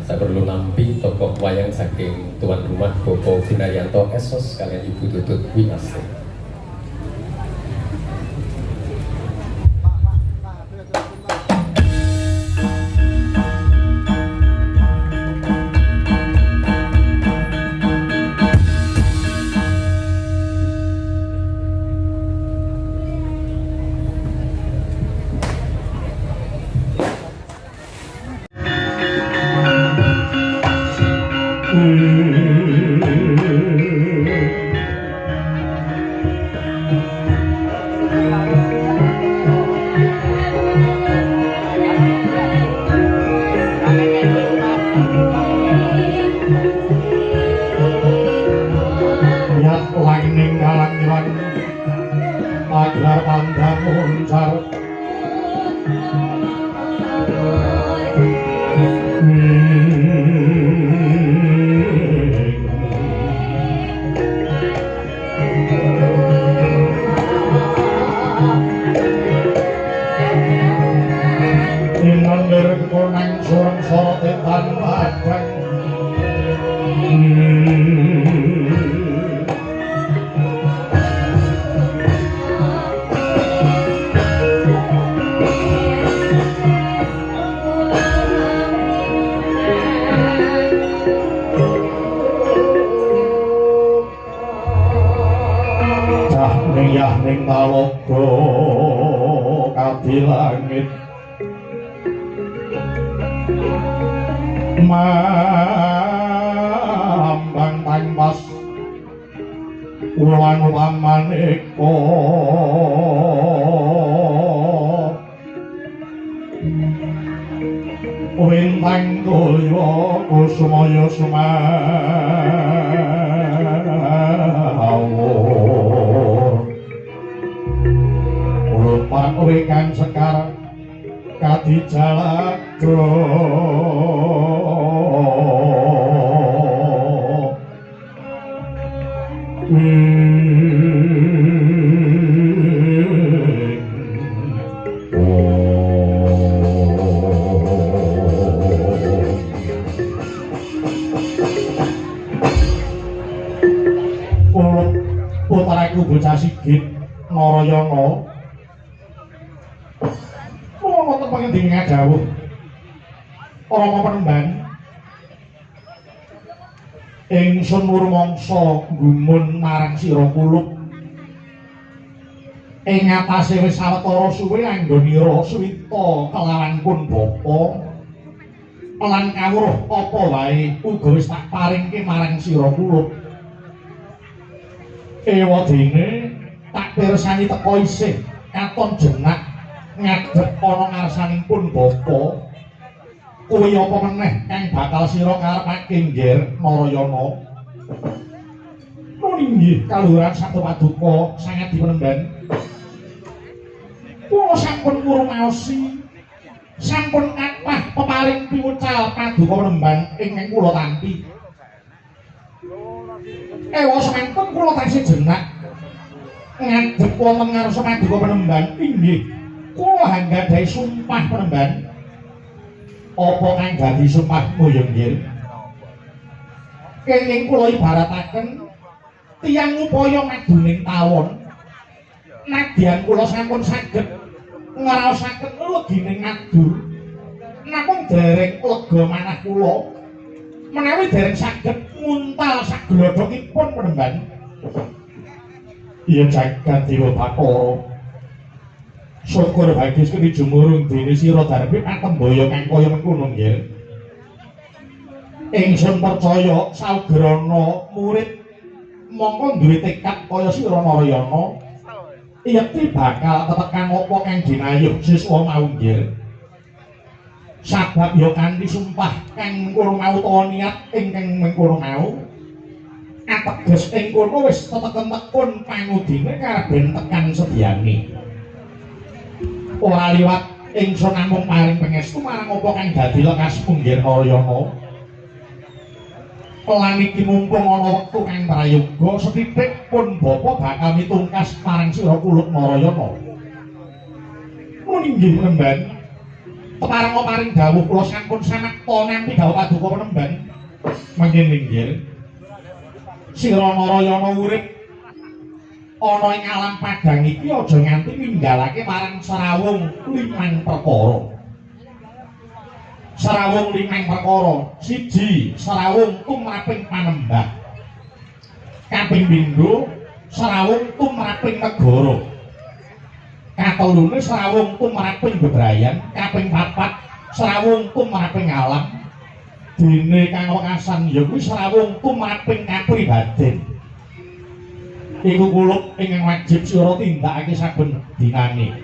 Saperlu nampi tokoh wayang saking tuan rumah Bapak Gunaryanto Esos kalian Ibu Tutut Winasti. Ingsun murmangsa gumun marang sira kulup ing atase wis sawetara suwe anggonira suwita kelawan pun bapa lan kawruh apa wae uga wis tak paringke marang sira kulup. Ewadene tak pirsani teka isih katon jenak ngadhep ana ngarsaning pun bapa. Kuwi apa meneh kang bakal sira karepake Ngger Narayana? Inggih kaluhuran sabda paduka sangat dipenemban. Kula sampun ngrumaosi, sampun kathah peparing piwucal paduka penemban ingkang kula tampi. Ewa sampun kula tasih jenak ngadhep wonten ngarsa paduka penemban. Inggih kula anggadhahi sumpah penemban. Apa kang dadi sumpahmu ya Nggir? Kenging kula ibarataken tiyang upaya maduning tawon. Nadyan kula sampun saged ngraosaken legining ngadur, namung dereng lega manah kula menawi dereng saged nguntal saglodhokipun penemban. Iya jagat dewa Bathara. Syukur bagis keni jumurung dene sira darbi patembaya kang kaya mengkono nggih. Ingsun percaya saugrana murid mongko duwe tekad kaya sira Narayana yekti bakal tetekan apa kang dinayuh siswa mau nggih. Sabab ya kanthi sumpah kang mengkono mau utawa niat ingkang mengkono mau ateges ing kono wis teteken tekun pangudine kareben tekan sediyane. Ora liwat ingsun namung paring pangestu marang apa kang dadi lekasmu Nggir Narayana. Lan iki mumpung ana wektu kang prayoga sethithik pun bapa bakal mitungkas marang sira kulup Narayana. Mun inggih penemban. Kepareng paring dawuh kula sampun samekta nampi dawuh paduka penemban. Mangke minggir. Sira Narayana urip ana ing alam padhang iki aja nganti ninggalake marang srawung limang perkara. Srawung limang perkara. Siji, srawung tumraping panembah. Kaping pindho, srawung tumraping negara. Katelune srawung tumraping bebrayan. Kaping papat, srawung tumraping alam. Dene kang wekasan ya kuwi srawung tumraping kapribaden. Iku kulup ingkang wajib sira tindakake saben dinane.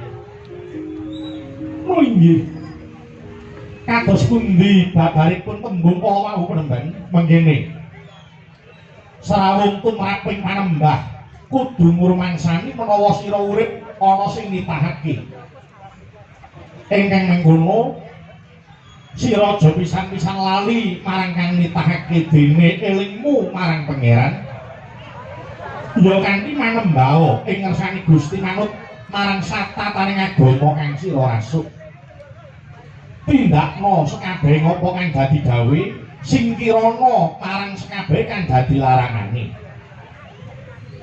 Oh inggih. Kados pundi babaripun tembung kala wau penemban mangkene. Srawung tumraping panembah kudu ngurmangsani menawa sira urip ana sing nitahake. Ingkang mengkono sira aja pisan-pisan lali marang kang nitahake dene elingmu marang Pangeran. Ya kanthi manembah ing ngersani Gusti manut marang satataning agama kang sira rasuk. Tindakno sekabehe apa kang dadi gawe, singkirana marang sekabehe kang dadi larangane.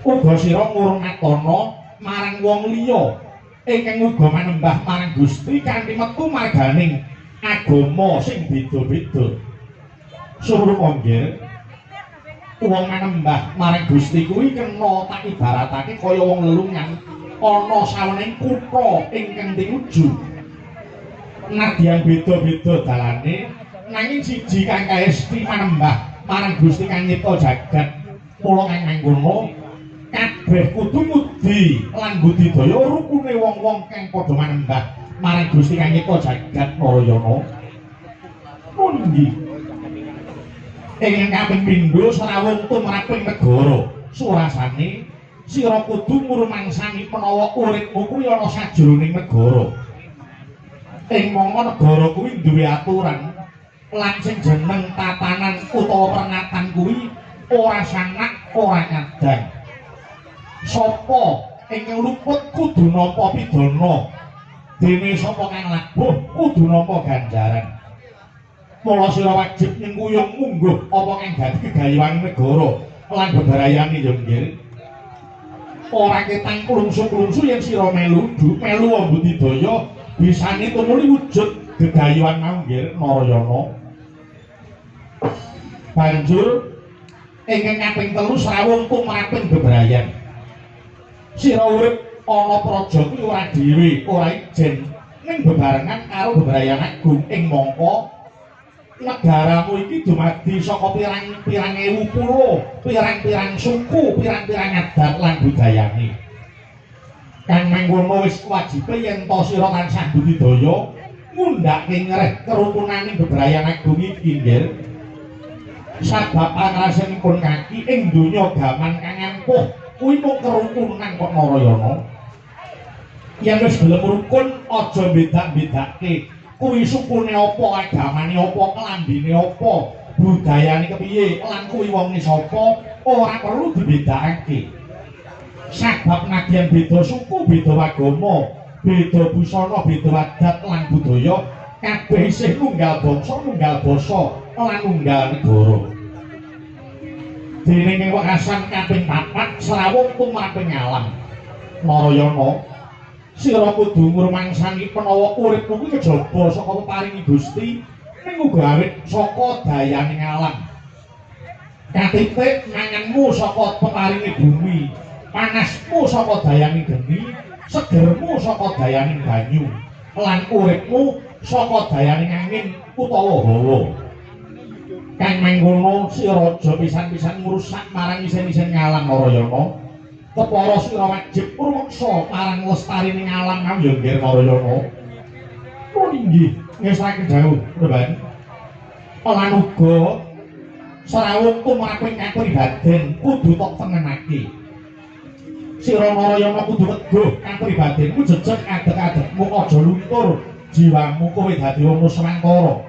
Uga sira ngurmatana marang wong liya ingkang uga manembah marang Gusti kanthi metu marganing agama sing beda-beda. Suruh nggih, wong manembah marang Gusti kuwi kena tak ibaratake kaya wong lelungan ana sawening kutha ingkang tinuju. Nadyan beda-beda dalane, nanging siji kang kaesti manembah marang Gusti kang nyipta jagat. Mula kang mangkono kabeh kudu ngudi lan budidaya rukune wong-wong kang padha manembah marang Gusti kang nyipta jagat Narayana. Pundi ingkang kaping pindho srawung tumraping negara. Surasane sira kudu ngurmangsani menawa uripmu kuwi ana sajroning negara. Ing mangka negara kuwi duwe aturan lan sing jeneng tatanan utawa pernatan kuwi ora sanak ora kadang. Sapa ingkang luput kudu nampa pidana, dene sapa kang labuh kudu nampa ganjaran. Mula sira wajib nyengkuyung mungguh apa kang dadi gegayuhan negara lan bebrayane ya nggih. Ora ketang klungsu-klungsu yen sira melu melu mbudidaya bisane tumuli wujud gegayuhan mau nggih Narayana. Banjur ingkang kaping telu srawung tumraping bebrayan. Sira urip ana praja kuwi ora dhewe, ora ijen, ning bebarengan karo bebrayan agung ing mangka negaramu iki dumadi saka pirang-pirang ewu pulo, pirang-pirang suku, pirang-pirang adat lan budayane. Kang mangkono wis wajibe yen ta sira tansah budidaya ngundhake ngreh kerukunane bebrayan agung iki nggih. Sabab pangrasanipun kaki ing donya gaman kang ampuh kuwi mung kerukunan kok Narayana. Yen wis gelem rukun aja bedak-bedake. Kuwi sukune apa, agamane apa, klambine apa, budayane kepiye, lan kuwi wonge sapa, ora perlu dibedakake. Sabab nadyan beda suku, beda agama, beda busana, beda adat lan budaya, kabeh isih nunggal bangsa, nunggal basa, lan nunggal negara. Dene ing wekasan kaping papat srawung tumraping alam. Narayana, sira kudu ngurmangsani menawa uripmu kuwi kejaba saka peparingi Gusti, ning uga awit saka dayaning alam. Katitik manganmu saka peparingi bumi, panasmu saka dayaning geni, segermu saka dayaning banyu, lan uripmu saka dayaning angin utawa hawa. Kang mangkono sira aja pisan-pisan ngrusak marang isen-isen ngalam Narayana. Kepara sira wajib rumeksa marang lestarining alam mau ya nggih Narayana. Oh inggih, ngesake dawuh, Reban. Lan uga srawung tumraping kapribaden kudu tok tengenake. Sira Narayana kudu teguh kapribadenmu jejeg adeg-adegmu aja luntur jiwamu kowe dadi wong Nuswantara.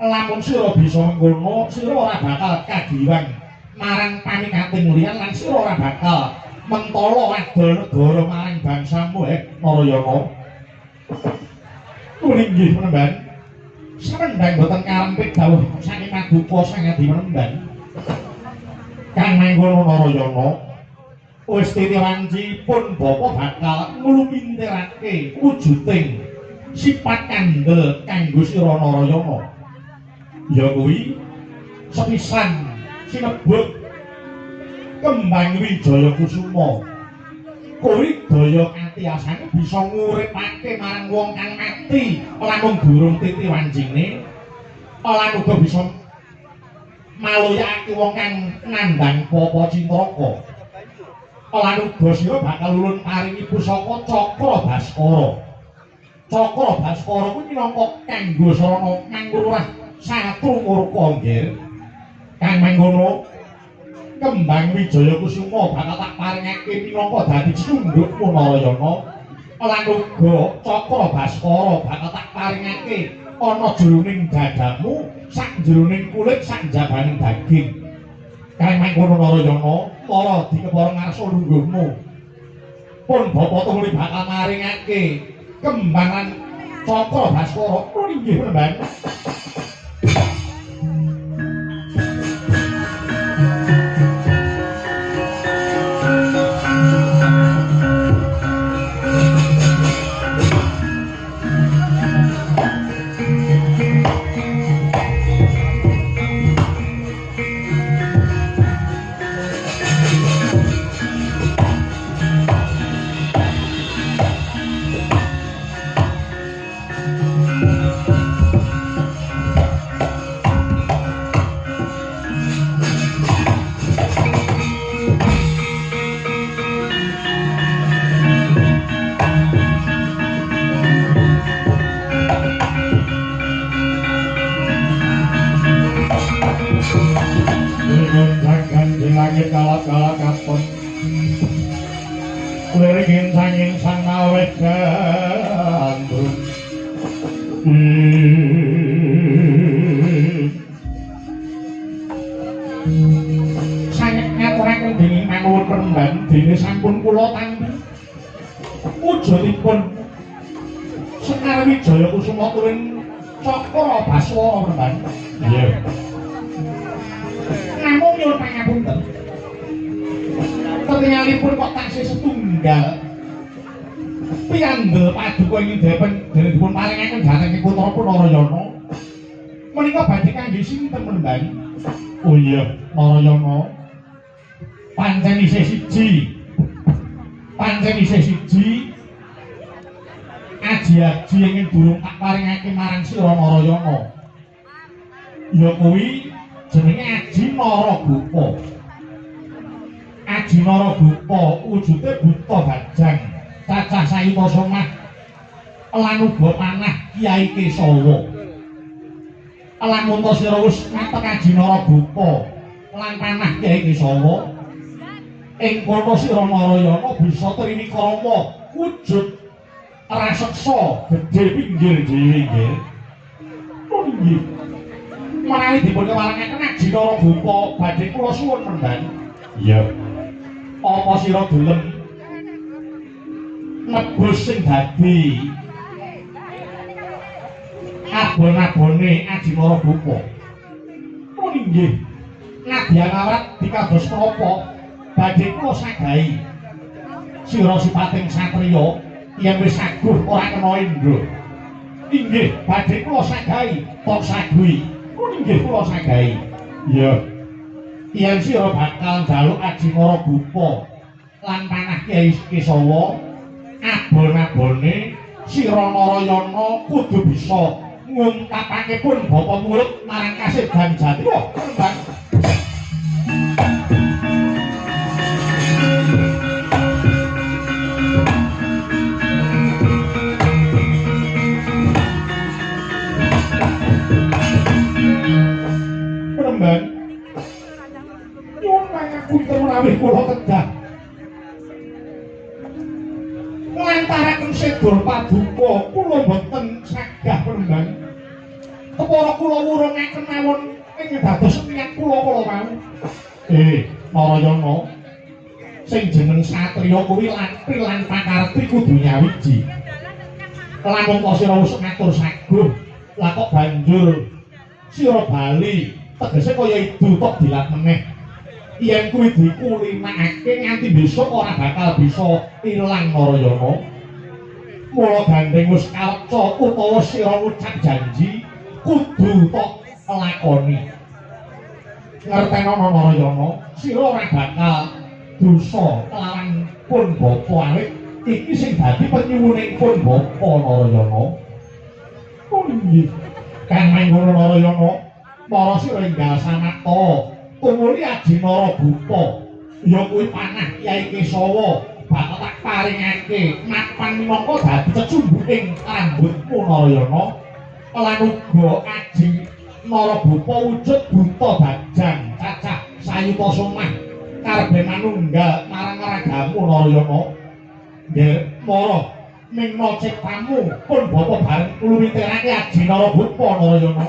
Lamun sira bisa mengkono, sira ora bakal kagiwang marang panikating liyan lan sira ora bakal mentala adol negara marang bangsamu Narayana. Inggih Penemban. Samendhang boten karempit dawuh saking paduka Sang Adi Penemban. Kang mangkono Narayana wis titiwanci pun bapa bakal nglumintirake wujuding sifat kandel kanggo sira Narayana. Ya kuwi sepisan sinebut Kembang Wijaya Kusuma. Kuwi daya katiasane bisa nguripake marang wong kang mati lamun durung titi wancine, lan uga bisa maluyake wong kang nandhang papa cintraka. Lan uga sira bakal ulun paringi pusaka Cakra Baskara. Cakra Baskara kuwi minangka kanggo sarana mangrurah satru murka nggih. Kang mangkono Kembang Wijaya Kusuma bakal tak paringake minangka dadi cundhukmu Narayana, lan uga Cakra Baskara bakal tak paringake ana jroning dadamu, sak jroning kulit, sak jabaning daging. Kang mangkono Narayana, para dikepara ngarsa lungguhmu. Pun bapa tumuli bakal maringake kembang lan Cakra Baskara. Inggih Penemban. Sekar Wijaya Kusuma tuwin Cakra Baskara Penemban. Iya. Namung nyuwun pangapunten. Ketingalipun kok taksih setunggal. Piyandel paduka ing depen dene dipun paringaken dhateng putra Narayana. Menika badhe kangge sinten Penemban? Oh iya, Narayana. Pancen isih siji. Pancen isih siji. Aji-aji ingin durung tak paringake marang sira Narayana. Ya kuwi jenenge Aji Naragopa. Aji Naragopa wujude buta bajang, cacah sayuta somah lan uga panah Kyai Kesawa. Lan munta sira wis ngatek Aji Naragopa lan panah Kyai Kesawa, ing kono sira Narayana bisa trinikrama wujud raseksa gedhe pinggir dhewe nggih. Nggih. Menawi dipun kewarengaken Aji Naragopa badhe kula suwun Penemban. Iya. Apa sira gelem nebus sing dadi abon-abone Aji Naragopa? Nggih. Nadyan awrat dikados menapa badhe kula sagahi. Sira sipating satriya yen wis saguh ora kena indra. Inggih, badhe kula sagahi, tok saguhi. Inggih kula sagahi. Iya. Yen sira bakal njaluk Aji Naragopa lan panah Kyai Kesawa, abon-abone sira Narayana kudu bisa nguntapake pun bapa murid marang kasedan jati. Wah, Penemban. Penemban. Nyuwun pangapunten menawi kula kedah nglantaraken sedor paduka kula boten sagah Penemban. Kepara kula wurungaken mawon ing dados niat kula kala wau. Narayana, sing jeneng satriya kuwi latri lan pakarti kudu nyawiji. Lamun ta sira wis ngatur saguh, lah kok banjur sira bali, tegese kaya idu tok dilat meneh. Yen kuwi dikulinakake nganti besok ora bakal bisa ilang Narayana. Mula gandeng wis kaweca utawa sira ngucap janji kudu tok lakoni. Ngertenono Narayana, sira ora bakal dosa kelawan pun bapa awit iki sing dadi penyuwuning pun bapa Narayana. Oh inggih. Kang mangkono Narayana, para sira enggal samata tumuli aji Narabupa ya kuwi panah Kyai Kesawa bakal tak paringake mapan minangka dadi cecumbuking rambutmu Narayana lan uga aji Narabupa wujud buta bajang cacah sayuta somah karepe manunggal marang ragamu Narayana. Nggih mara mingna ciptamu pun bapa bareng luwiterake aji Narabupa Narayana.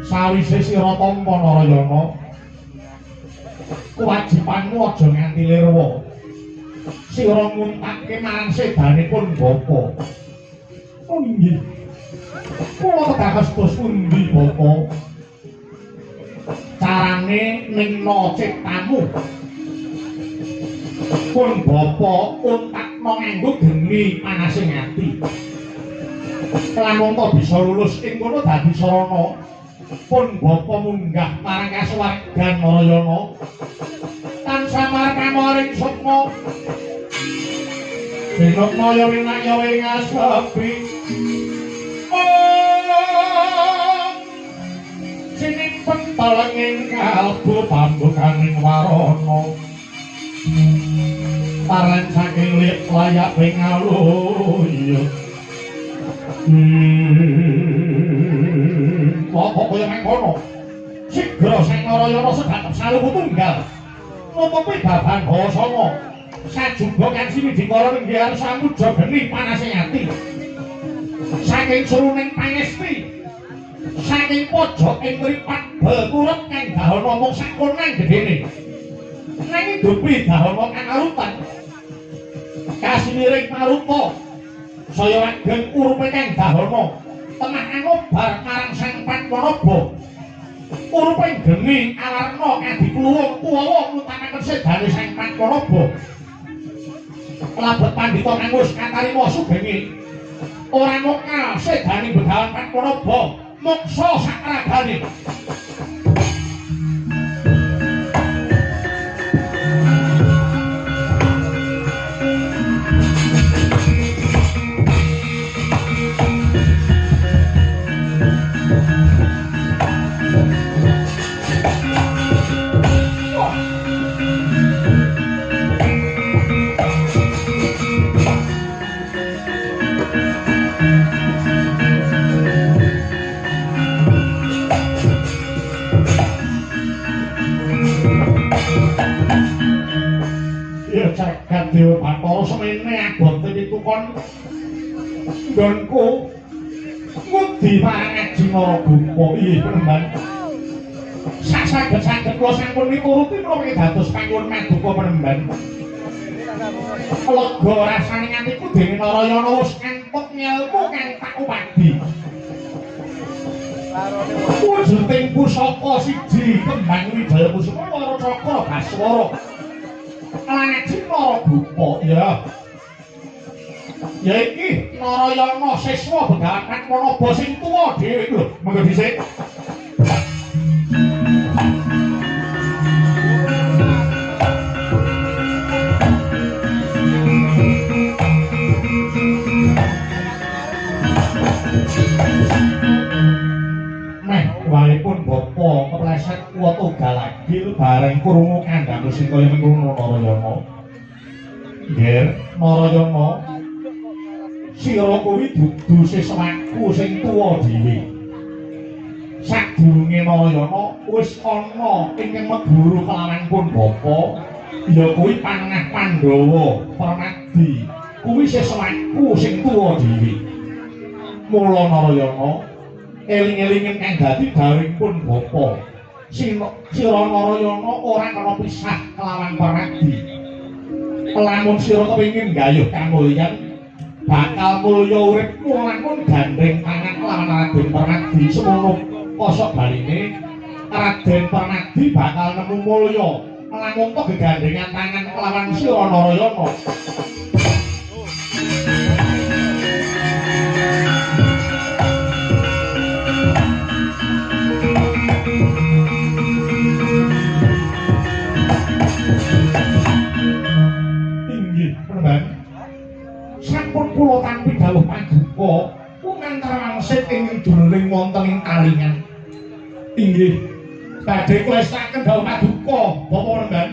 Sawise sira tampa Narayana, kewajibanmu aja nganti lirwa. Sira nguntake marang sedanipun bapa. Oh inggih. Kula kedah kados pundi bapa? Carane ningna ciptamu. Pun bapa untakna nganggo geni panasing ati. Lamun ta bisa lulus ing kono dadi sarana. Pun bapa munggah marang kasuwargan Narayana tansah markamaring sukma sinukmaya winaya ing asepi sinimpen telenging kalbu pambukaning warana paran saking lip layak ing aluya. Kok kaya mengkono? Sigra Sang Narayana sedatep saluku tunggal. Nutupi baban hawa sanga. Sajuba kansi widikara nggih samuja geni panasing ati. Saking seruning pangesti. Saking pojoking mripat bekurep kang dahana mung sakonang gedene. Nanging dupi dahana kang arutan. Kasimiring maruta. Saya ageng urupe kang dahana. Temah angobar marang Sang Padmanaba. Urupe geni awarna adikluwung kuwawa ngutamaken sedane Sang Padmanaba. Labet pandhita kang wis katarima sugenge ora mokal sedane Begawan Padmanaba moksa sakragane. Jagat Dewa Bathara semene abote pitukon nggonku ngudi marang Aji Narabupa. Iya penemban. Sak saged-saged kula sampun mituruti menapa dados panyuwun maduka penemban. Lega rasane atiku dene Narayana wis ngantuk ngelmu kang tak upadi. Wujuding pusaka siji kembang Wijaya Kusuma loro cakra Baswara. Lan Aji Narabupa ya. Ya iki Narayana siswa Begawan Padmanaba sing tuwa dhewe lho. Monggo dhisik. Meh wae pun bapa kepleset watu galagil bareng krungu kandhane sing kaya mengkono Narayana. Nggih, Narayana. Sira kuwi dudu siswaku sing tuwa dhewe. Sadurunge Narayana wis ana ingkang meguru kelawan pun bapa, ya kuwi Pangah Pandhawa Permadi. Kuwi siswaku sing tuwa dhewe. Mula Narayana eling-elingen kang dadi dawuhing pun bapa. Sira Narayana ora kena pisah kelawan Permadi. Lamun sira kepengin nggayuh kamulyan, bakal mulya uripmu lamun gandheng tangan kelawan Raden Permadi. Semono kosok baline Raden Permadi bakal nemu mulya lamun to gegandhengan tangan kelawan sira Narayana. Inggih, Penemban. Sampun kula tampi dawuh paduka kumantar wangsit ing duling wonten ing talingan. Inggih, badhe kula estaken dawuh paduka, Bapak Penemban.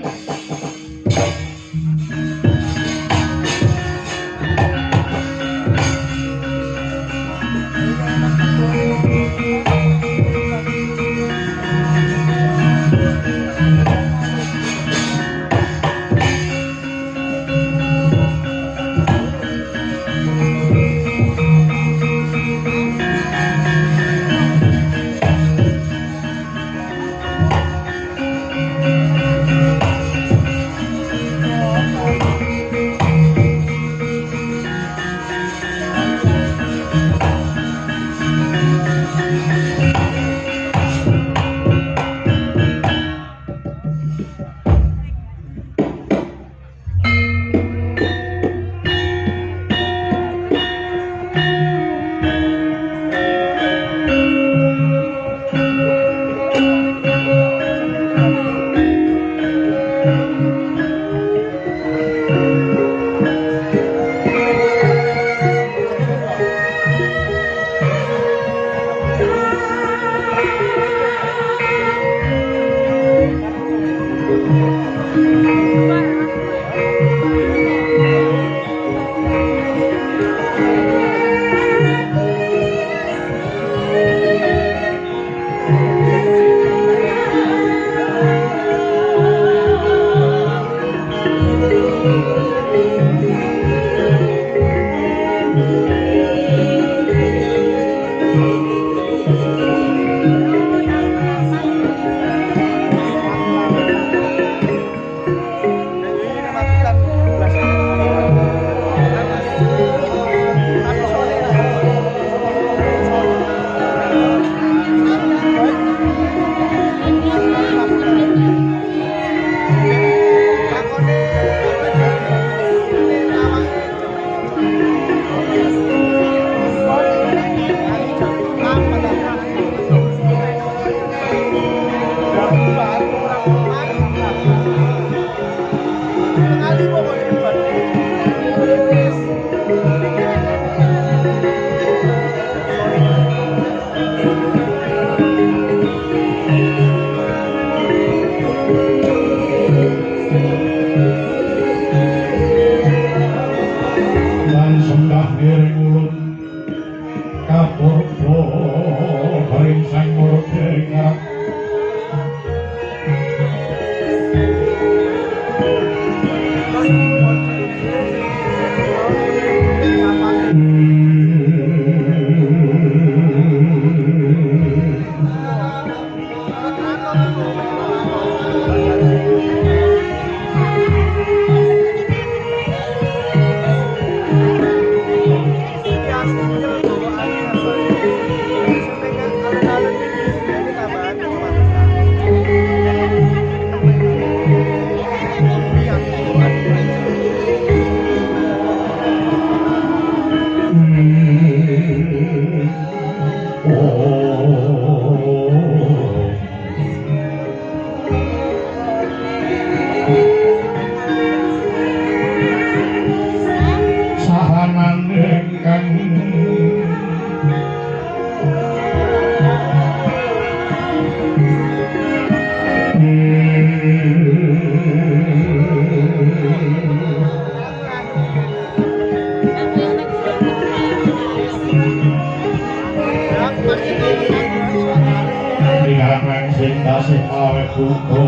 Sing tasih aweh duka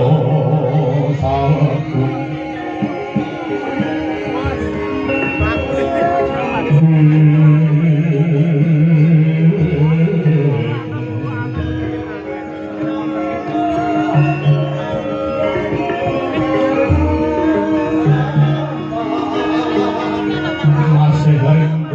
salebu. Masih belahan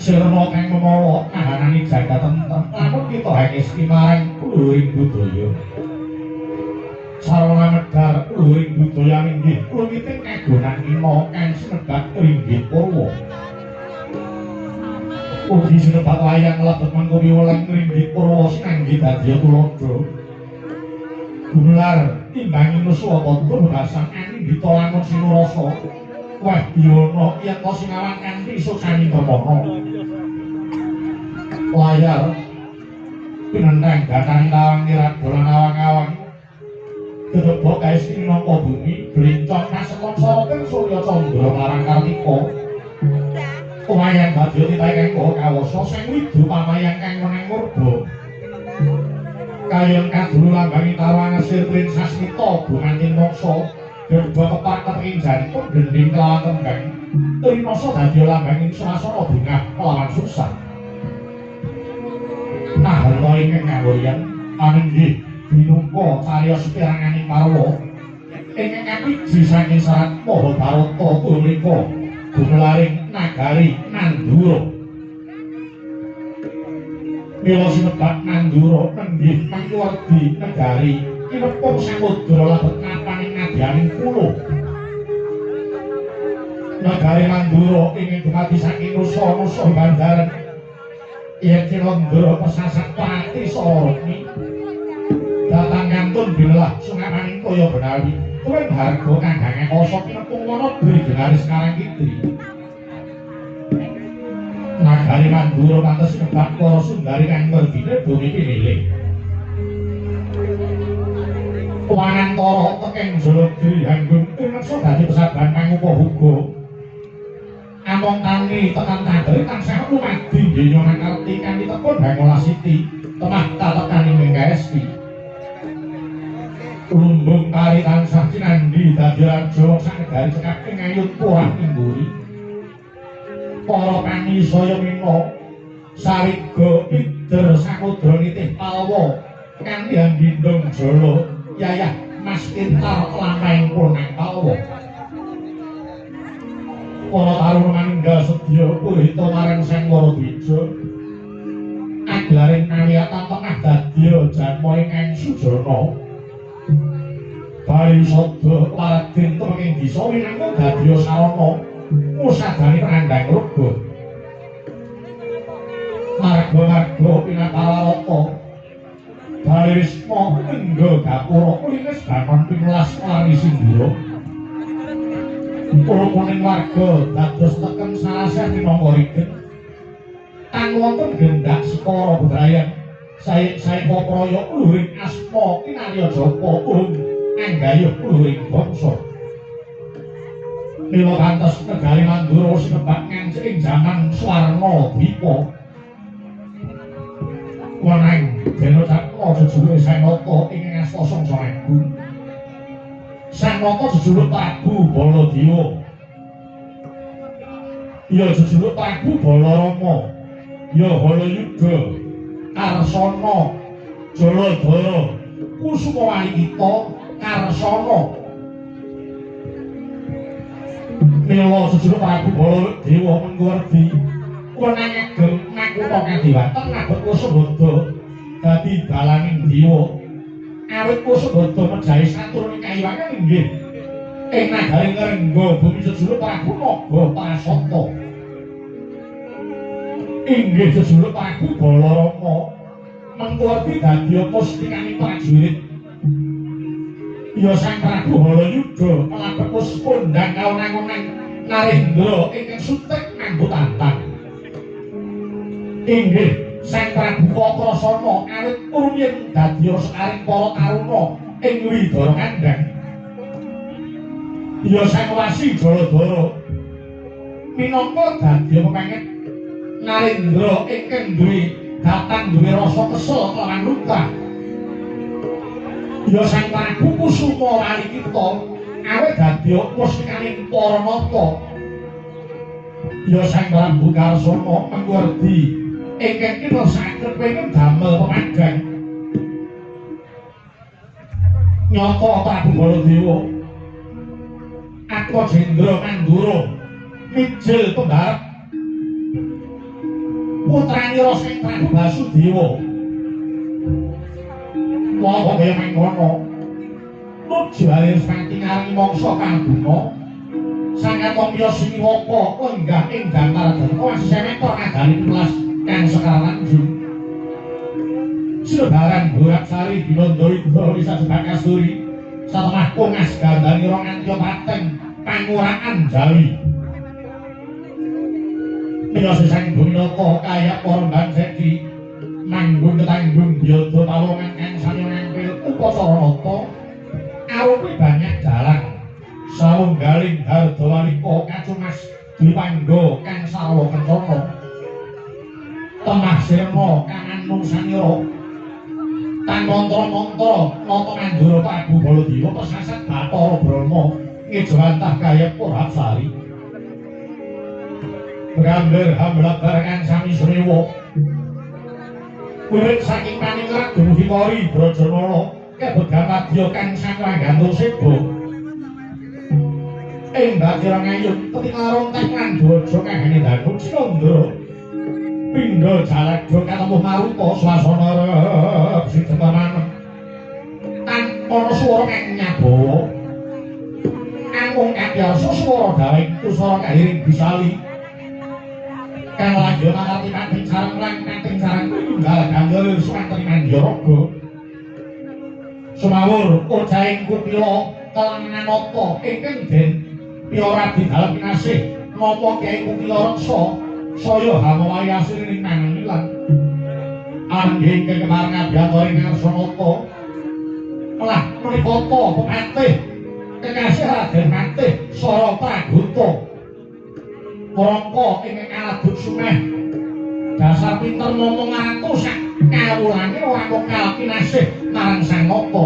Sirna kang memala kahanane jagat tentrem lamun kita hangesti marang luhuring budaya. Sarana medhar luhuring budaya inggih luwiting kagonan ina kang sinebat ringgit purwa. Ugi sinebat wayang lebet mangko piwulang ringgit purwa sinanggi dadya tuladha. Gumelar timbangi nusa padha bebasan anindita lamun sinurasa. Wah biyono yen to sinawan kanthi sukani permana. Layar pinentheng batang tawang niradolan awang-awang. Dedebok kaesti minangka bumi blincong kasekon soroting surya candra marang kartika. Wayang badya titahe kang maha kawasa sing widu pamayang kang wenang murba. Kayon kadulu lambangi tawang asir prin sasmita gumanting moksa. Gerba kepak kepengin jantung gending kelawan kembang. Trinasa dadi lambanging swasana bungah kelawan susah. Naharta ingkang ngawuryan anenggih binungka cariyos piranganing parwa ingkang kawiji saking serat Mahabharata punika gumelaring nagari Nandura. Mila sinebat Nandura nenggih mangkuwardi negari kinepung samudra lebet napaning nadyaning pulo. Negari Mandura ingkang dumadi saking nusa-nusa bandaran Yen Cilondra pesasat pati Sarani datang kantun bilah sungamaning kaya benawi tuwin harga kang gange kasa kinepung wana dri genaris karang kidri nagari Mandura pantes kebak para sundari kang merdine bumi pinilih Wanantara tekeng Jaladri hanggung tineksa dadi pesaban pangupa huga among tani tekan tandari tansah lumadi donya mangerti kanthi tekun hangolah siti temah tatekani mengkaesti lumbung kali tansah cinandhi dadi raja sak negari cekap ing ayut purah ingguri para pani saya mina sariga pider samudra nitih palwa kanthi handindong jala yayah mas pintar lampahing punang palwa para taruna manunggal sedya puhita marang Sang Waradwija aglaring kawiyatan tengah dadya janma ingkang sujana bali sada Raden tumenging desa winangka dadya sarana ngusadani prandhang rega marga-marga pinatawarata bali wisma engga gapura kulinis bangon pinulas marang Sindura rukuning warga dados teken sarasah minangka rigen tan wonten gendak sekara bebrayan sae-sae praya luhuring asma kinarya japa uhung anggayuh luhuring bangsa mila pantes negari Mandura sinebak ngancik ing jaman Swarna Dwipa wenang dene cakra jejuluke Sanata ing asta Sangsa Agung Sanata jejuluk Prabu Baladewa ya jejuluk Prabu Balarama ya Halayuda Karsana Jaladara Kusuma Walikita Karsana mila jejuluk Prabu Baladewa Mengkuwerdi wenang ageng nakutha kadiwaten nabet Kusabada dadi dalanging dewa awit Kusabada mejahi saturning kayiwangan inggih ing nagari Ngrengga bumi jejuluk Prabu Naga Prasata inggih jejuluk Prabu Balarama Mengkuwerdi dadi mustikaning prajurit ya Sang Prabu Halayuda kalabet wis kondhang kawenang-wenang Narendra ingkang sutek nganggo tantang inggih Sang Prabu Kakrasana awit rumiyin dadi sekaring para taruna ing Widara Kandhang ya Sang Wasi Jaladara minangka dadi pepenget Narendra ingkang duwe datang duwe rasa kesel kelawan luka ya Sang Prabu Kusuma Walikita awit dadi mustikaning para nata ya Sang Prabu Karsana Mengkuwerdi ingkang kinersaken pengen damel pemadhang nyata Prabu Baladewa Atmajendra Mandura mijil pembarep putranira Sang Prabu Basudewa wong kaya mangkono nuju Arismati ngarengi mangsa kanguna Sang Katomya Siniwaka lenggah ing dampar Dharma semeter nagari pinulas kang Sekar Tanjung Silebaran Boraksari Binanda Indra Wisajebak Kasturi satemah kongas gandhanira nganti pateng panguraan Jawi miyos Sang Buminata kaya para Sedi manggung tetanggung biyada pawongan kang sami ngampil upacara nata arupi banyak dalang sawunggaling hardawalika kacumas dwipangga kang sarwa kencana temah sirna kang anung sanira tan mantra-mantra nata Mandura Prabu Baladewa pesasat Bathara Brahma ngejawantah kaya Purhapsari Brambir hamblabar kang sami srewa wiwit saking paningrat dumugi Kori Brajanala kebegah madya kang sakranggantung seba ing Batira Ngayun ketingal rontek lan dwaja kang danu Cinandra pindha jaladha katemuh maruta swasana rep sidema manem tan ana swara kang nyabawa angkung kadyarsa swara dawing tusara kahiring bisali Kang lanjut ngarti kating sareng lan kating sareng tunggal gandul suwanten manjaraga. Sumawur ojahing kutila kelanganata ingkang den piyora di dalem kinasih napa Kyai Kutila Reksa saya hamawahi asring mangan angge ingkang kepareng abiyantara ing Ngarsanata lah menika ta pepatih kekasih Raden Patih Sara Pragota Rangka ingkang aladut sumeh dasar pinter momong ratu sak kawulane ora mokal kinasih marang Sang Nata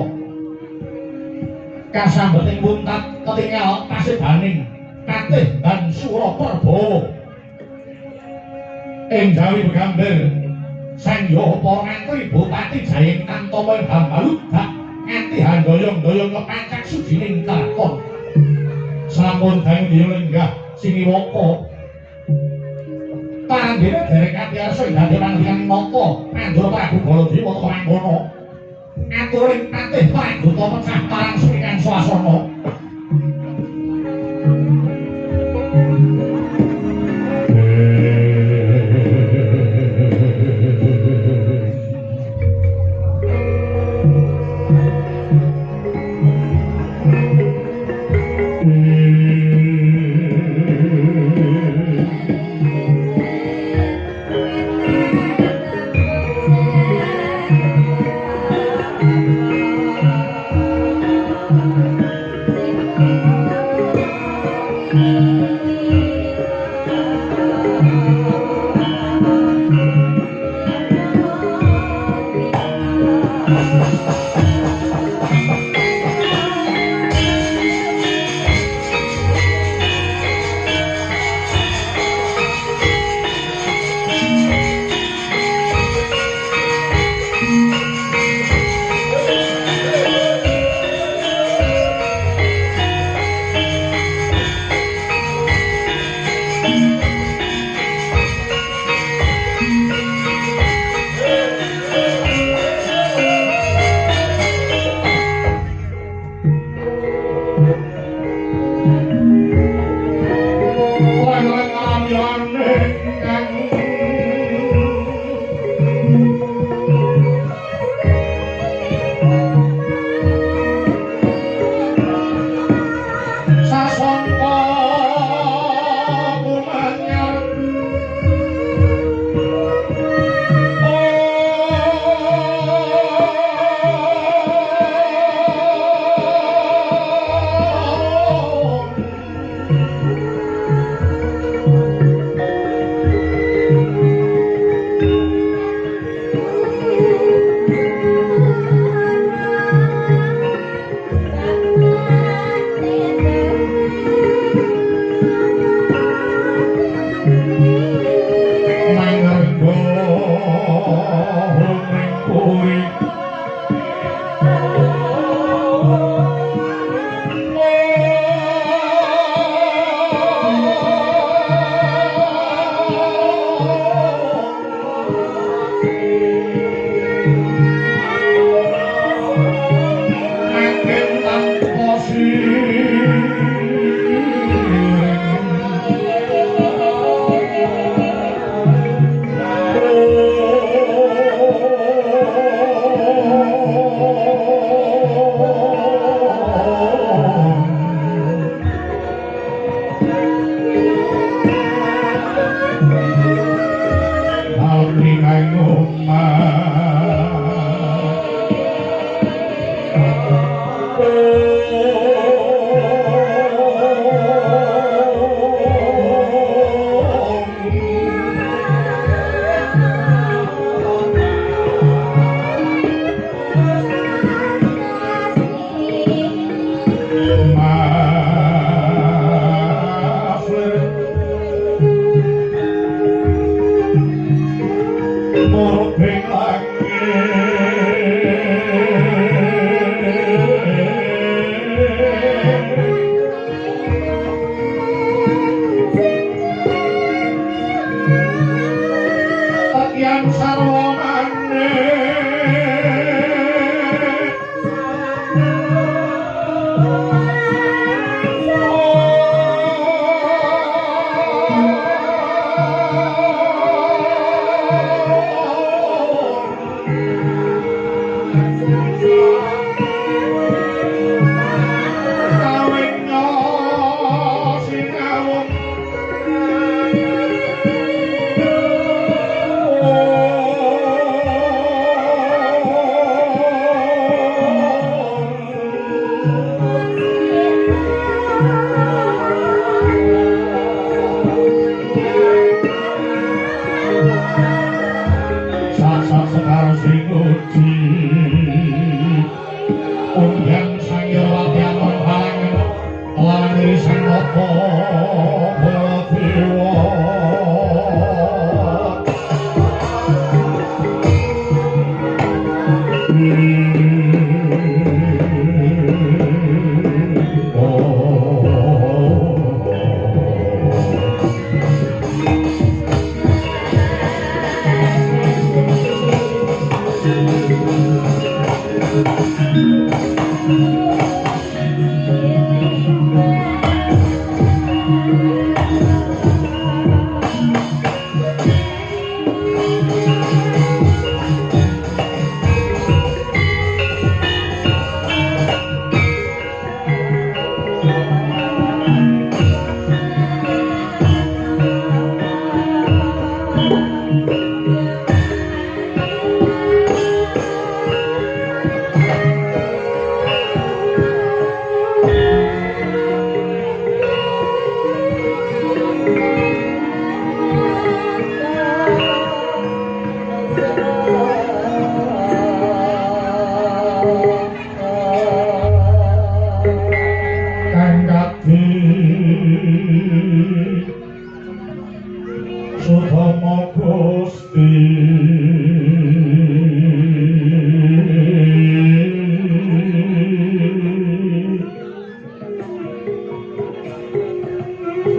kasambeting buntat ketingal pasibaning Patih dan Sura Perbawa ing jawi begambar Sang Yaha para ngantri Bupati Jayeng Tantama ing Hambaludak nganti handoyong-doyong lepacak sujining kraton sampun dayu lenggah siniwaka paranggene derek katiarsa ing dadi pangriyan nata Mandura Prabu Baladewa teka mangkono aturing Patih Pragota pecah parang suwikan swasana.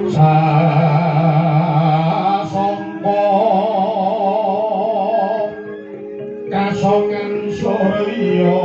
Sasangka kasongan surya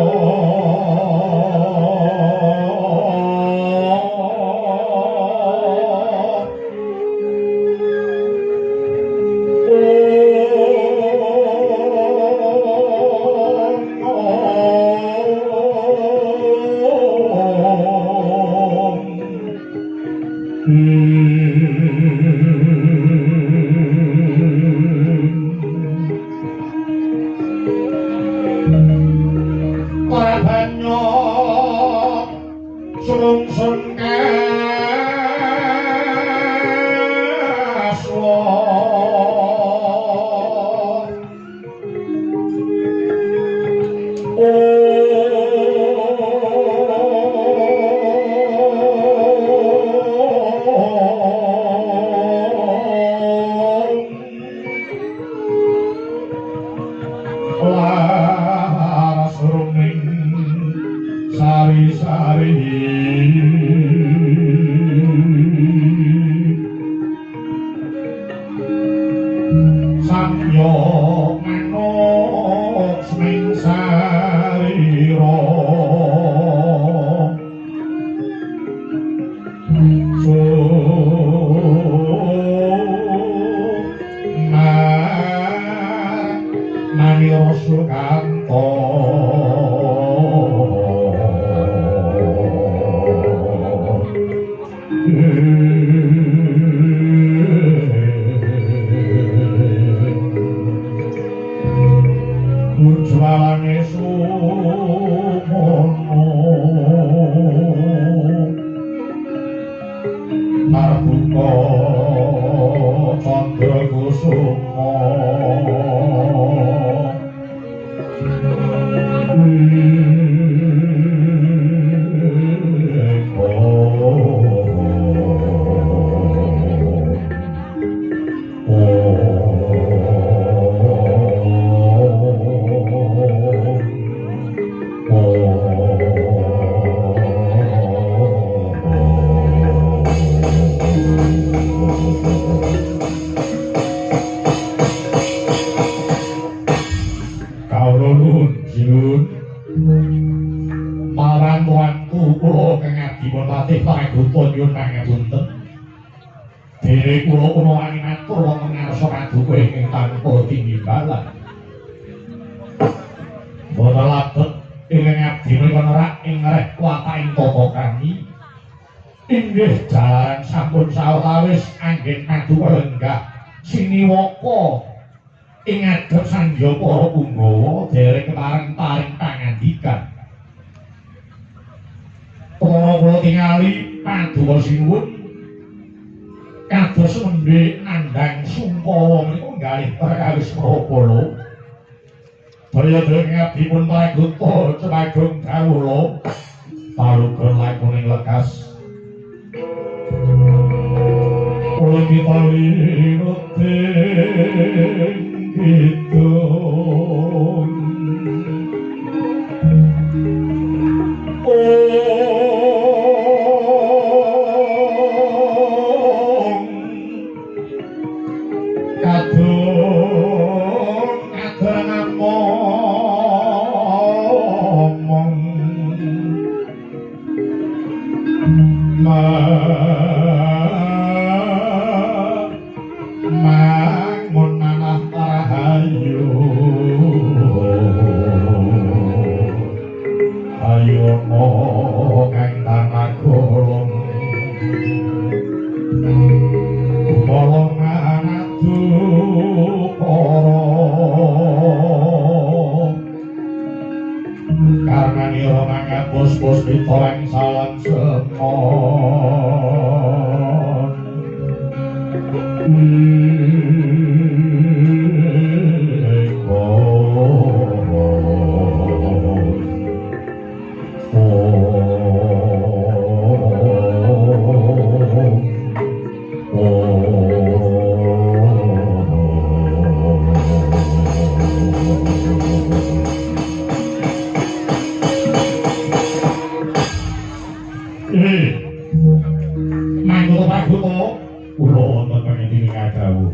Mangga Pragoto. Kula wonten pangendika kadhawuh.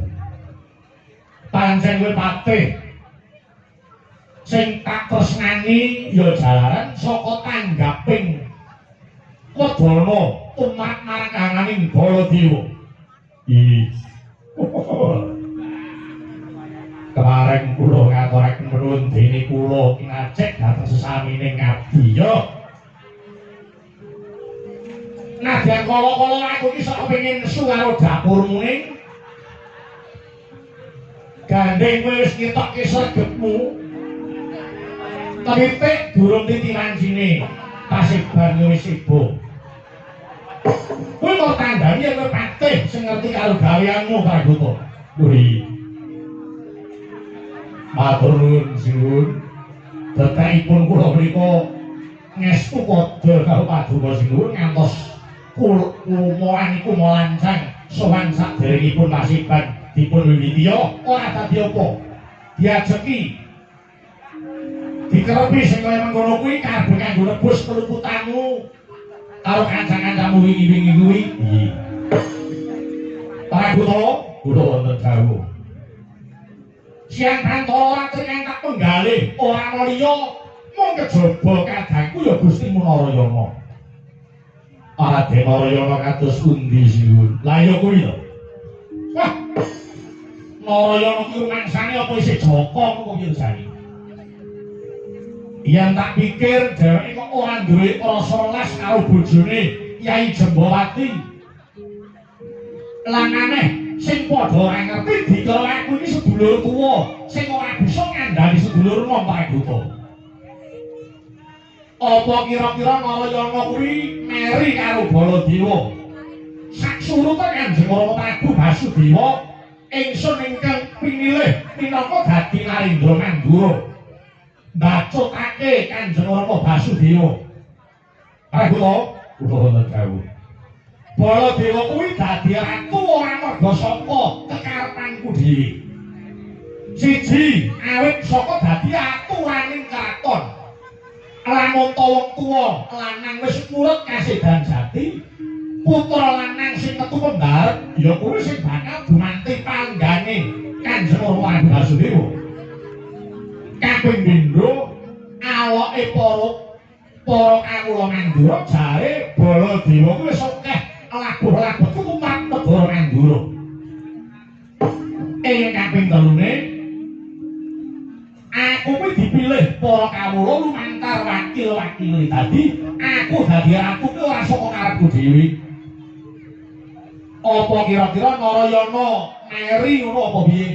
Pancen kowe patih. Sing tak tresnani ya jalaran saka tanggaping wedana tumrap marang kangane Baladewa. Ih. Kemarin kula ngaturaken nuwun dene kula kinacek dhateng sesamining ngabdi ya. Nadyan kala-kala aku iki sok kepengin nesu karo dapurmu ning gandeng kowe wis ngetokke sregepmu. Titik durung titi wancine pasiban wis ibu. Kuwi mau tandani yen kowe patih sing ngerti karo gaweanmu Pragoto. Kuwi matur nuwun sinuwun. Detekipun kula mriku ngestu padha karo paduka sinuwun ngantos kula niku mlancang sowan saderengipun pasiban dipun wiwiti ya ora dadi apa. Diajeki dikerepi sing kaya mengkono kuwi kabeh kanggo nebus keluputanmu karo kanca-kancamu wingi-wingi kuwi. Iya. Pragoto kula wonten dawuh. Siang pantara ratri tak penggalih ora ana liya mung kejaba kadangku ya Gusti Narayana. Raden Narayana kados pundi sinuwun? Lah ya kuwi lho. Wah. Narayana kuwi rumangsane apa isih jaka kok piye jane? Yen tak pikir dheweke kok ora duwe rasa welas karo bojone Yai Jembawati. Lan aneh sing padha ora ngerti dikira aku iki sedulur tuwa sing ora bisa ngandhani sedulur nom Pragoto. Apa kira-kira Narayana kuwi meri karo Baladewa? Sak surute Kanjeng Rama Prabu Basudewa ingsun ingkang pinilih minangka dadi Narendra Mandura. Mbacutake Kanjeng Rama Basudewa. Pragoto kula wonten dawuh. Baladewa kuwi dadi ratu ora merga saka kekarepanku dhewe. Siji, awit saka dadi aturaning kraton. Lamun ta wong tuwa lanang wis murut kasedan jati, putra lanang sing metu pembarep ya kuwi sing bakal gumanti panggane Kanjeng Rama Basudewa. Kaping pindho aloke para kawula Mandura jare Baladewa kuwi wis akeh labuh-labuh tumrap negara Mandura. Ing kaping telune aku kuwi dipilih para kawula lumantar wakil-wakile. Dadi aku dadi ratu kuwi ora saka karepku dhewe. Apa kira-kira Narayana meri ngono apa piye?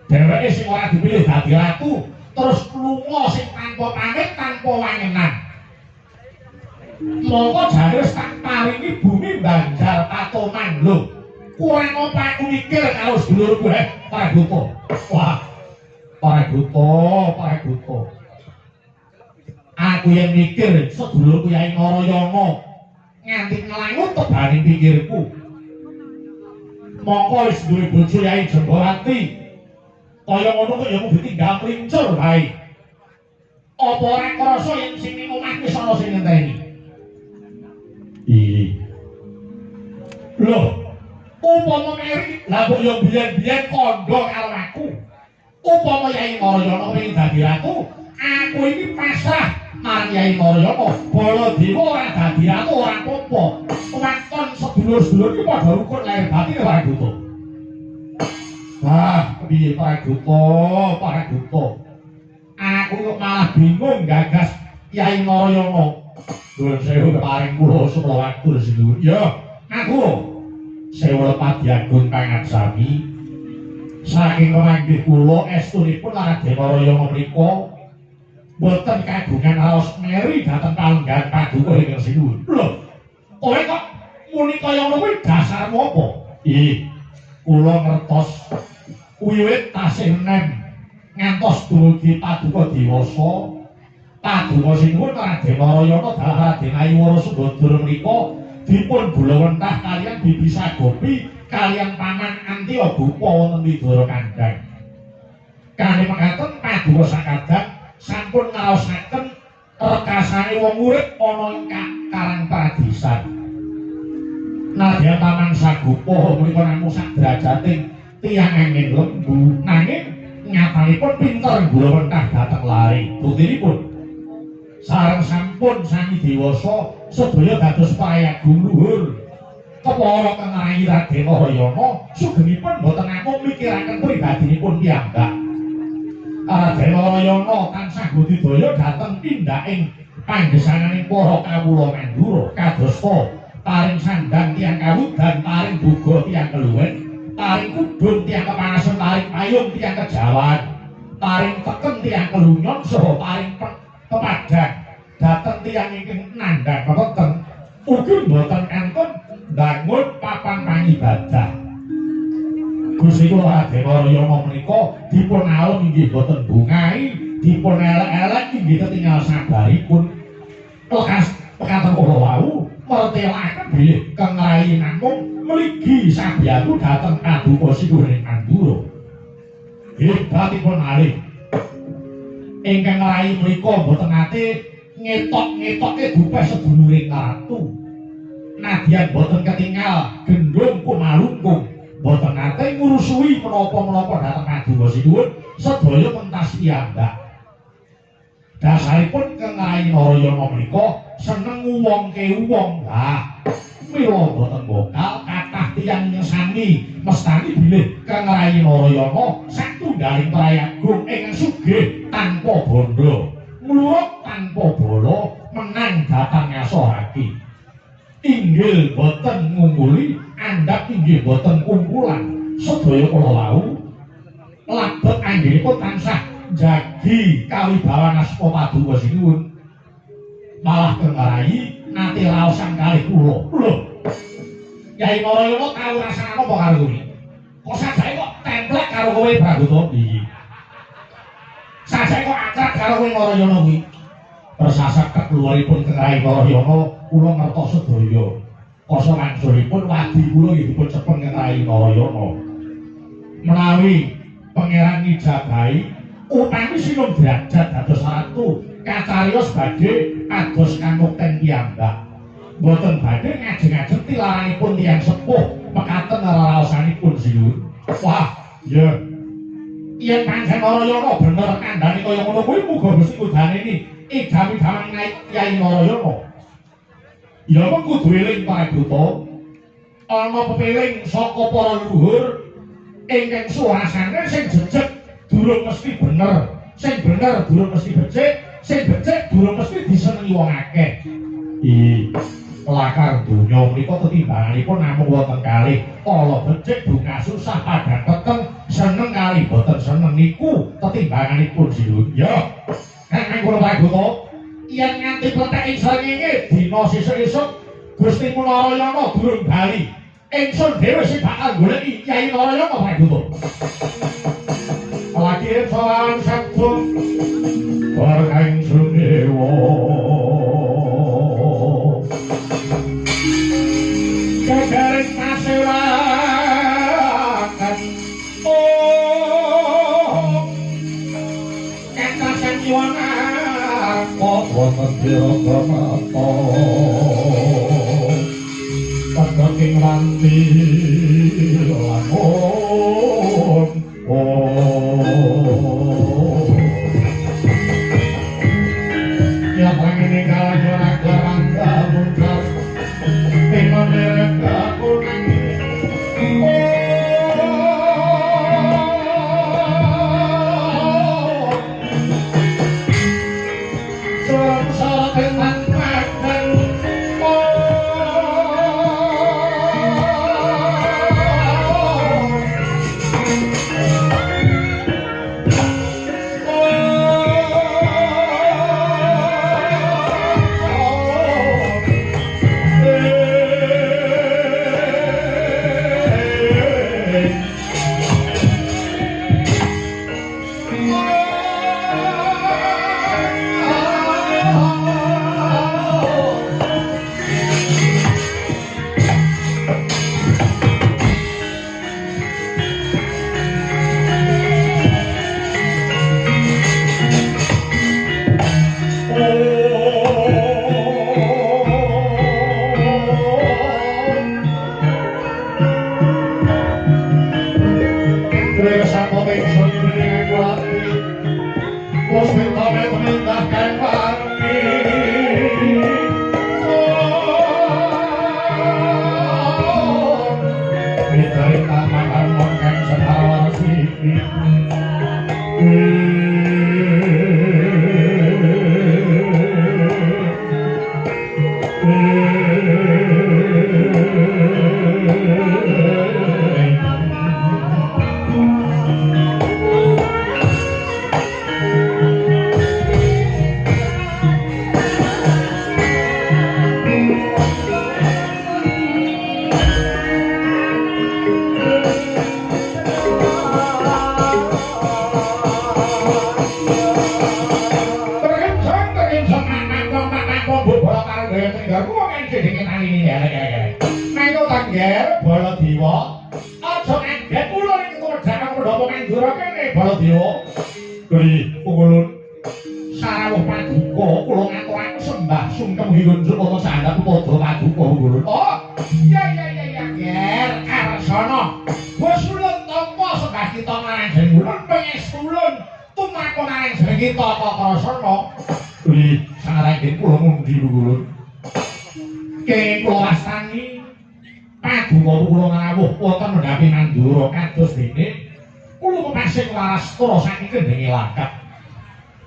Dheweke sing ora dipilih dadi ratu terus lunga sing tanpa pamit tanpa wangenan. Mongko jane wis tak paringi bumi Banjar Patoman lho. Kurang apa aku mikir karo sedulurku heh Pragoto. Wah. Pragoto, Pragoto. Aku yang mikir sedulurku Yai Narayana nganti nglangut tebane pikirku. Mongko wis duwe bojo Yai Jembawati. Kaya ngono kok ya mung ditinggal mlincur wae. Apa ora krasa yen sing ning omah wis ana sing ngenteni? Iya. Loh, upama meri, lah kok ya biyen-biyen kandha karo aku. Upama Yai Narayana pengen dadi ratu, aku iki pasrah marang Yai Narayana. Baladewa ora dadi ratu ora apa-apa. Waton sedulur-sedulur iki padha rukun lahir batin Pragoto. Wah, piye Pragoto, Pragoto. Aku kok malah bingung gagas Yai Narayana. Nuwun sewu keparing kula sumela waktu sinuwun. Ya, aku sewu lepat pangaksami. Saking pemanggih kula estunipun Raden Narayana mriku boten kagungan raos meri dhateng palenggan paduka ingkang sinuwun. Lho, kowe kok muni kaya ngono kuwi dasarmu apa? Ih, kula ngertos wiwit tasih enem ngantos dumugi paduka dewasa. Paduka sinuwun Raden Narayana dalah Raden Ayu Wara Sumbadra menika dipun gulawentah kaliyan Bibi Sagopi kaliyan paman Antya Gupa wonten Widara Kandhang. Kanthi mekaten paduka sakadang sampun ngraosaken rekasane wong urip ana ing Karang Pradisan. Nadyan Paman Sagopa menika namung sak derajating tiyang angin lembu, nanging nyatanipun pinter nggulawentah dhateng lari. Buktinipun sareng sampun sami dewasa sedaya dados prayagung luhur. Kepara Kang Rayi Raden Narayana sugengipun boten namung mikiraken pribadinipun piyambak. Raden Narayana tansah budidaya dhateng tindaking panggesananing para kawula Mandura kadosta paring sandang tiyang kawudan, paring boga tiyang keluwen, paring kudung tiyang kepanasan, paring payung tiyang kejawan, paring teken tiyang kelunyon, saha paring pepadang dhateng tiyang ingkang nandhang pepeteng ugi boten kantun mbangun papan pangibadah. Gusti kula Raden Narayana menika dipun alem inggih boten bungahi, dipun elek-elek inggih ketingal sabaripun. Lekas pekaten kula wau mertelaken bilih Kang Rayi namung mligi sabiyantu dhateng paduka sinuhun Mandura. Hebatipun malih ingkang Rayi menika boten nate ngetok-ngetoke gupeh seduluring ratu. Nadyan boten ketingal gendhong kumalungkung, boten nate ngurusui menapa-menapa dhateng paduka sinuhun, sedaya pentas piyambak. Dasaripun Kang Rayi Narayana menika seneng nguwongke wong. Lah, mila boten bokal kathah tiyang sami mestani bilih Kang Rayi Narayana satunggaling prayagung ingkang sugih tanpa bondo, mluruk tanpa bala, menang dhateng ngasohake. Inggil boten ngungkuli, andhap inggih boten kumpulan. Sedaya kala wau labet anggenipun tansah jagi kawibawan asma paduka sinuwun. Malah Kang Rayi nate raosan kalih kula. Lho, Yai Narayana tau rasane apa karo kowe? Kok sajake kok templek karo kowe Pragoto? Iya. Sajake kok akrab karo kowe Narayana kuwi? Persasat keluaripun Kang Rayi Narayana kula ngertos sedaya. Kasa wangsulipun wadi kula nggih dipun cepeng Kang Rayi Narayana. Menawi pangeran ngijabahi upami sinung derajat dados ratu kacariyos badhe kados kanukten piyambak. Mboten badhe ngajeng-ajeng tilaranipun tiyang sepuh mekaten reraosanipun sinuwun. Wah, ya. Yen pancen Narayana bener kandhane kaya ngono kuwi muga Gusti ngudaneni idam-idaman Kyai Narayana. Ya mung kudu eling Pragoto, ana pepeling saka para leluhur ingkang suwasane sing jejeg durung mesti bener, sing bener durung mesti becik, sing becik durung mesti disenengi wong akeh. Lakar donya menika tetimbanganipun namung wonten kalih, ala becik bunga susah padang peteng, seneng kalih boten seneng niku tetimbanganipun sinuwun. Ya, kang kula Pragoto, yen nganti plethek ing srengenge dina sesuk-esuk Gusti Narayana durung bali, ingsun dhewe sing bakal goleki Kyai Narayana Pragoto. Lagi sowan sabda bareng sunewa gagaring pasewakan oh katasan yuwana wonten diragamata padhaking ranti lamun oh ya pangene kalanya raga mungkar timane kakuning oh sora tenan padang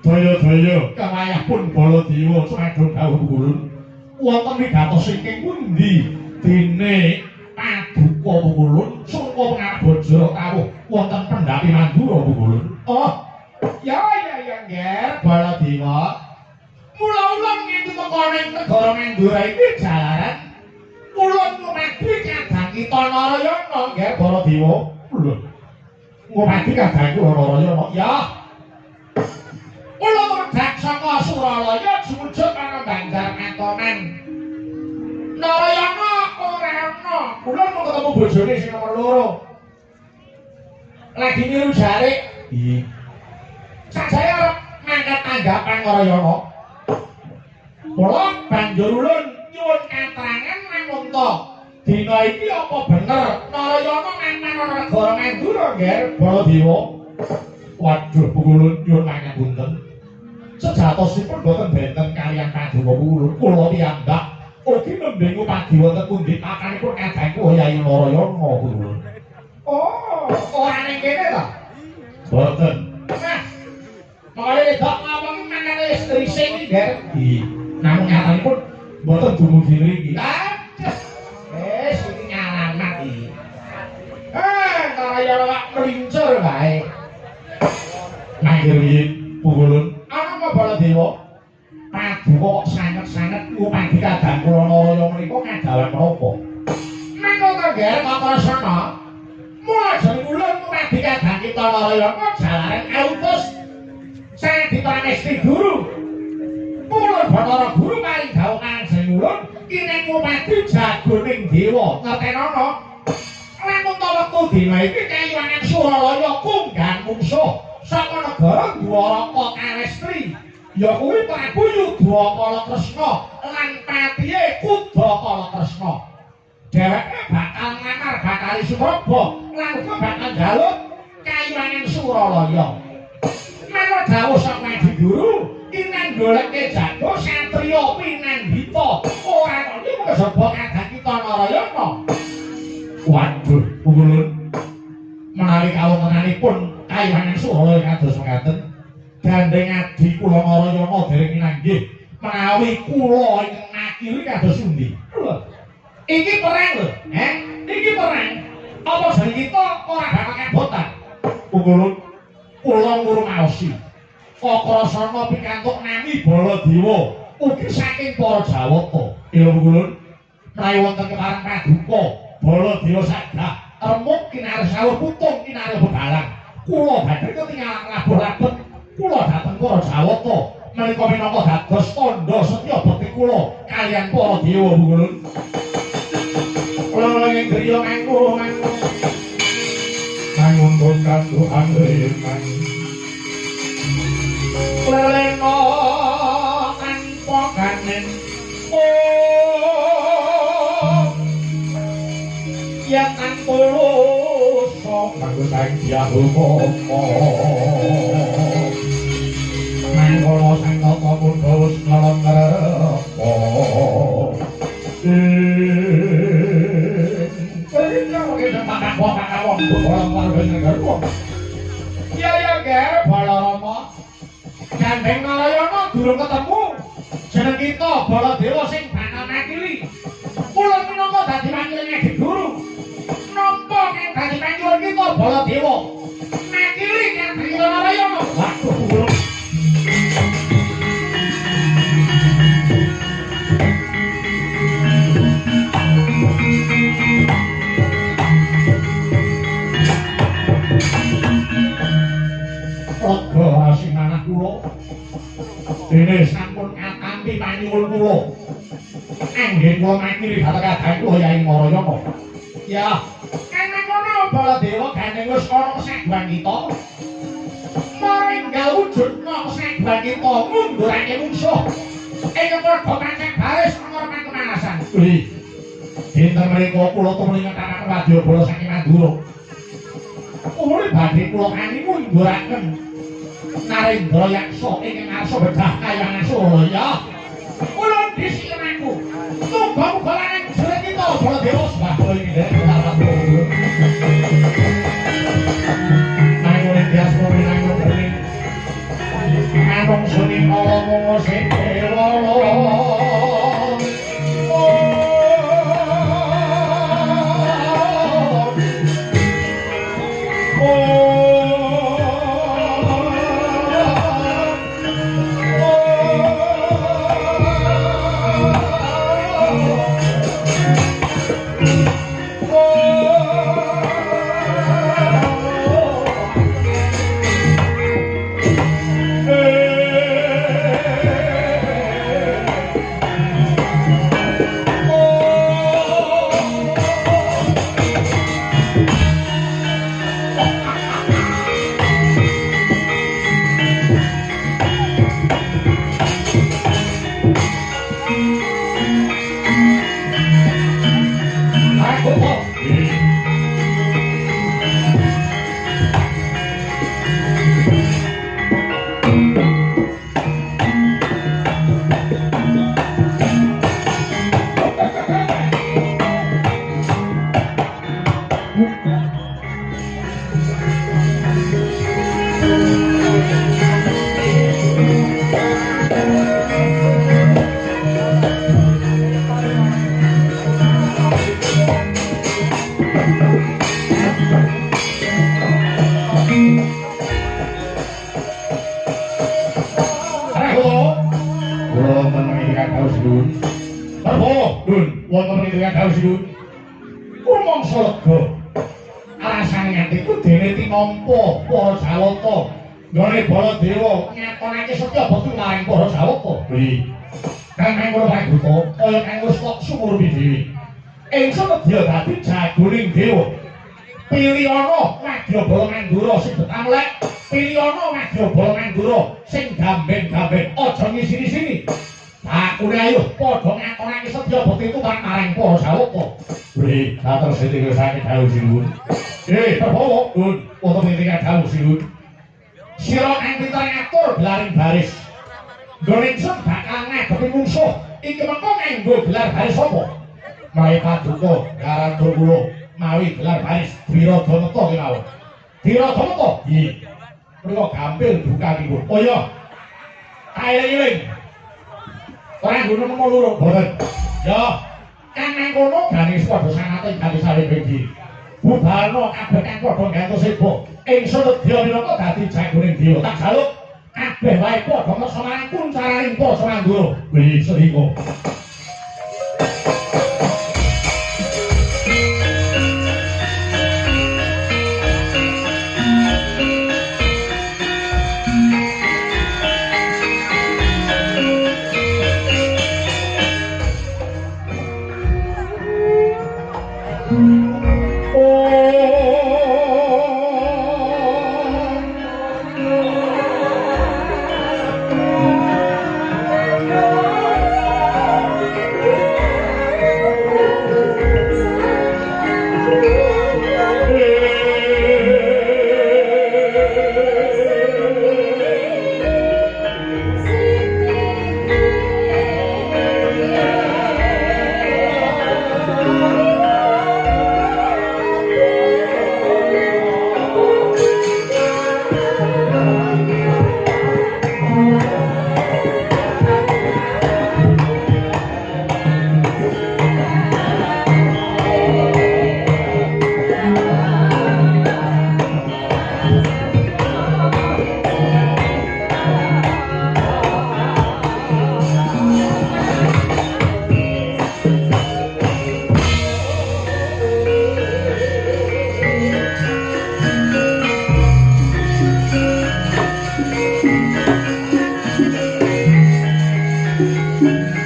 Daya-daya kewayah pun Baladewa sumadha dawuh ulun wonten wigatos ingkang pundi dene paduka ulun sungka pangabajara kawuh wonten pendhapi Mandura ulun. Oh ya ya ya Nger Baladewa, mula ulun nganti teka ning negara Mandura iki jalaran ulun ngumadi kadang kita Narayana Nger Baladewa. Lho ngumadi kadang kula Narayana ya. Kula tumedhak saka Suralaya jumujud marang Banjar Katonan. Narayana ora ana. Kula mung ketemu bojone sing nomor 2. Lagi niru jarik. Iya. Sajane arep mangkat tanggapan Narayana. Kula banjur ulun nyuwun katerangan manungsa ta. Dina iki apa bener Narayana mantan ana negara Mandura, Nger Baladewa? Waduh, ulun nyuwun pangapunten. Sejatosipun boten benten kaliyan paduka ulun. Kula piyambak ugi nembe ngupadi wonten pundi pakanipun kadang kula Yayi Narayana ulun. Oh, ora ning kene ta? Boten. Nah, monggo wedok ngomong mangkane wis rising iki, Nger. Iya. Namung nyatanipun boten dumugi mriki. Aduh. Wis iki nyalamat iki. Narayana kok mlincur wae. Mangke riyin ulun ana apa Baladewa? Paduka kok sanget-sanget ngupadi kadang kula Narayana menika kadawan menapa? Mangko to, Nger, Kakrasana. Mula jeneng ulun ngupadi kadang kita Narayana jalaran autus Sang Dipramesti Guru. Ulun Bathara Guru paring dawuh kanjeng ulun kineng ngupadi jagoning dewa. Ngertenono? Lamun ta wektu dina iki kayuwangan Suralaya kunggan mungsuh saka negara Dwaraka Kalestri. Ya kuwi Prabu Yudhakala Kresna lan patihe Kudakala Kresna. Dheweke bakal nglamar Bathari Supraba lan uga bakal njaluk kayuwangan Suralaya. Mula dawuh saka Adi Guru kinang goleke jago satriya pinandhita ora kaya kejaba kadang kita Narayana. Waduh, ulun menawi kawontenanipun kayuwangan Suralaya kados mekaten gandeng adi kula Narayana dereng minanggih menawi kula ingkang makili kados pundi. Lho, iki perang lho, iki perang. Apa jane kita ora bakal kabotan? Ulun kula ngrumaosi Kakrasana pikantuk nami Baladewa ugi saking para Jawata. Iya ulun menawi wonten kepareng paduka Baladewa sadah remuk kinarih sawur putung kinarih bebalang. Kula badhe ketingalan labuh labet kula dhateng para Jawata menika minangka dados tandha setya bekti kula kaliyan para dewa ulun. Kula ing griya nganggo nganggo mangun kanggo angreman lelena tanpa ganen. Oh ya tanpa lusa kanggo sang Hyang Rama mangkala sang tata mudha wis nglengrepa. Iya, mungkin bapak kakawon bola warga negara. Iya ya ger Balarama. Gandeng Narayana durung ketemu. Jeneng kita Baladewa sing bakal makili. Kula minangka dadi wakiline Dik Guru. Nampa kang dadi panyuwun kita Baladewa. Makili Gandeng Narayana. Waduh kula. Lega asinanah kula. Dene sampun katampi panyuwun kula. Anggen kula makili dhateng kadang kula Yai Marayana. Ya, kang kono Baladewa gandeng wis ana saguhan kita. Maringgal wujudna saguhan kita ngundurake mungsuh. Ing padha kanceng baris ana kemanasan. Wih. Dinten mriku kula tumuli ngetaken wadyabala saking Mandura. Umure badhe kula kani ngunduraken Narendra Yaksa ingkang ngarsa bedah kayang asura ya. Kula dhisik aku. Muga-muga lanang jeneng kita Baladewa sembah kula iki nderek kula. Nangone biasa minangka bening. Manung suni kala mung sing lolo.